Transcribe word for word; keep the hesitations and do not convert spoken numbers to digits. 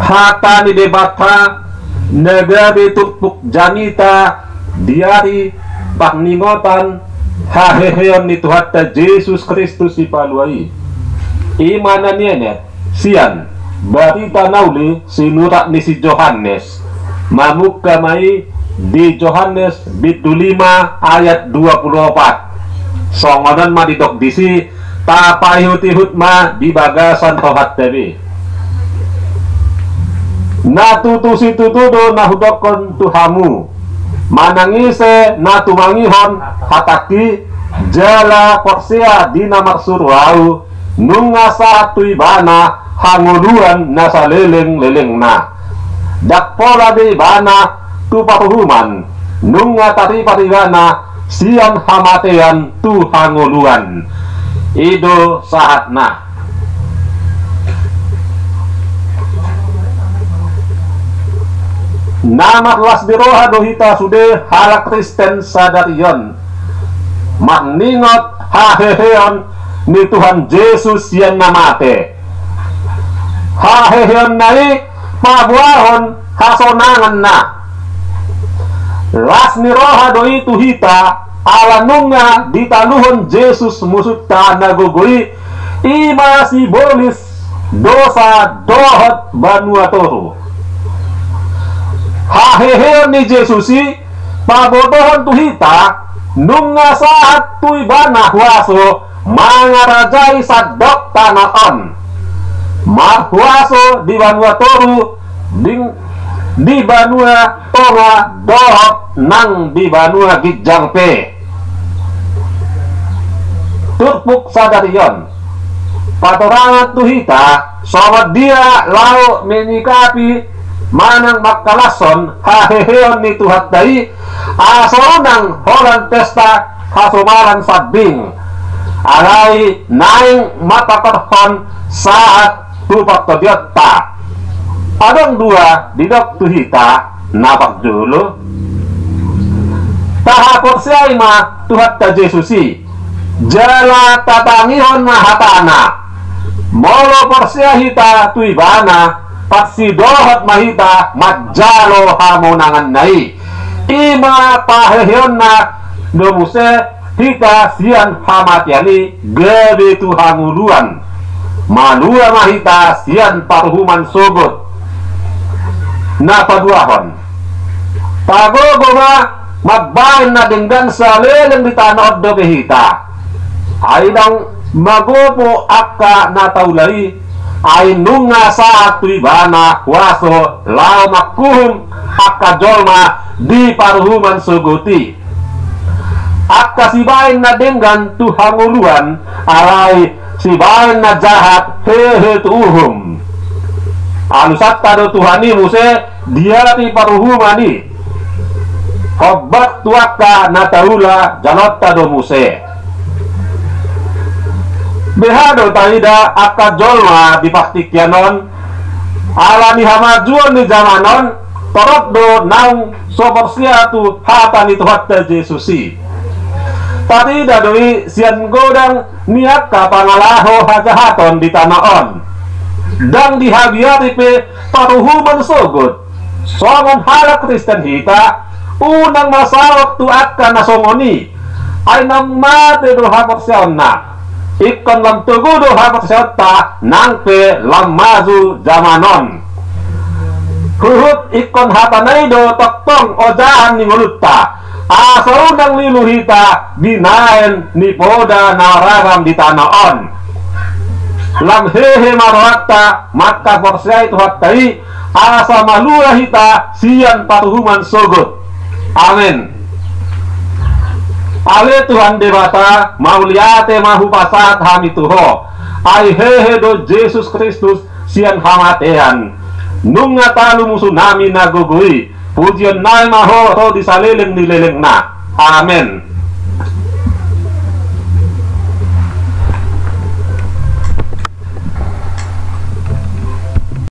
Hata ni Debata na gabe turpuk jamita di ari parningotan haheheon ni Tuhanta Jesus Kristus Sipalua i. I ma na nienet sian Barita Na Uli sinurat ni si Johannes. Mamungka ma i di Johannes bindu lima ayat dua pulu opat. Songon on ma didok disi, tapaihut-ihut ma di bagasan rohanta be. Na tutu situtu do na hudokkon tu hamu, manang ise na tumangihon hatangki jala porsea di na marsuru ahu, nunga sahat tu ibana hangoluan na saleleng-lelengna. Ndang pola be ibana tu paruhuman, nunga taripar ibana sian hamatean tu hangoluan. I do sahatna. Na marlas ni roha do hita sude halak Kristen sadari on, marningot haheheon ni Tuhan Jesus sian na mate. Haheheonna i paboahon hasonanganna. Las ni roha do i tu hita, ala nunga ditaluhon Jesus musunta na gogo i, i ma sibolis dosa dohot banua toru. Haheheon ni Jesus i pabotohon tu hita, nunga sahat tu ibana huaso mangarajai sandok tano on. Marhuaso di banua toru, di, di banua tonga dohot nang di banua ginjang pe. Turpuk sadari on patorangan tu hita songon dia laho menyikapi manang mangkalashon haheheon ni Tuhanta i, asa unang holan pesta hasomalan sambing, alai naeng mapatorhon sahat tu partondianta. Adong dua didok tu hita. Na parjolo, tahaporseai ma Tuhanta Jesus i, jala tatangihon ma hatana. Molo porsea hita tu ibana, parsidohot ma hita manjalo hamonanganna i. I ma paheheonna do muse hita sian hamatean i gabe tu hangoluan. Malua ma hita sian paruhuman sogot. Na paduahon, tagogo ma mambaen na denggan saleleng di tano on dope hita. Ai ndang magopo angka na taula i, ai nunga sahat tu ibana huaso laho manghuhum angka jolma di paruhuman sogot i. Angka sibaen na denggan tu hangoluan, alai sibaen na jahat hehe tu uhum. Alusanta do Tuhan i muse di ari paruhuman i. Hombar tu angka na taula jaloonta do muse. Beha do taida angka jolma di partingkian on, ala ni hamajuon ni jaman on, torop do naung so porsea tu hata ni Tuhanta Jesus i. Tarida do i sian godang ni angka pangalaho hajahaton di tano on. Ndang dihabiari pe paruhuman sogot. Songon halak Kristen hita, unang ma saor tu angka na songon i. Ai naung mate do haporseaonna. Ingkon lam togu do haporseaonta nang pe lam maju jaman on. Huhut ingkon hatana i do tongtong ojahan ni ngolunta, asa unang lilu hita binaen ni poda na ragam di tano on. Lam hehe ma rohanta mangkaporseai Tuhanta i, asa malua hita sian paruhuman sogot. Amen. Ale Tuhan Debata, mauliate ma hupasahat hami tu Ho. Ai hehe do Jesus Kristus sian hamatean. Nunga talu musunami na gogo i. Pujionnami ma Ho ro di saleleng ni lelengna. Amen.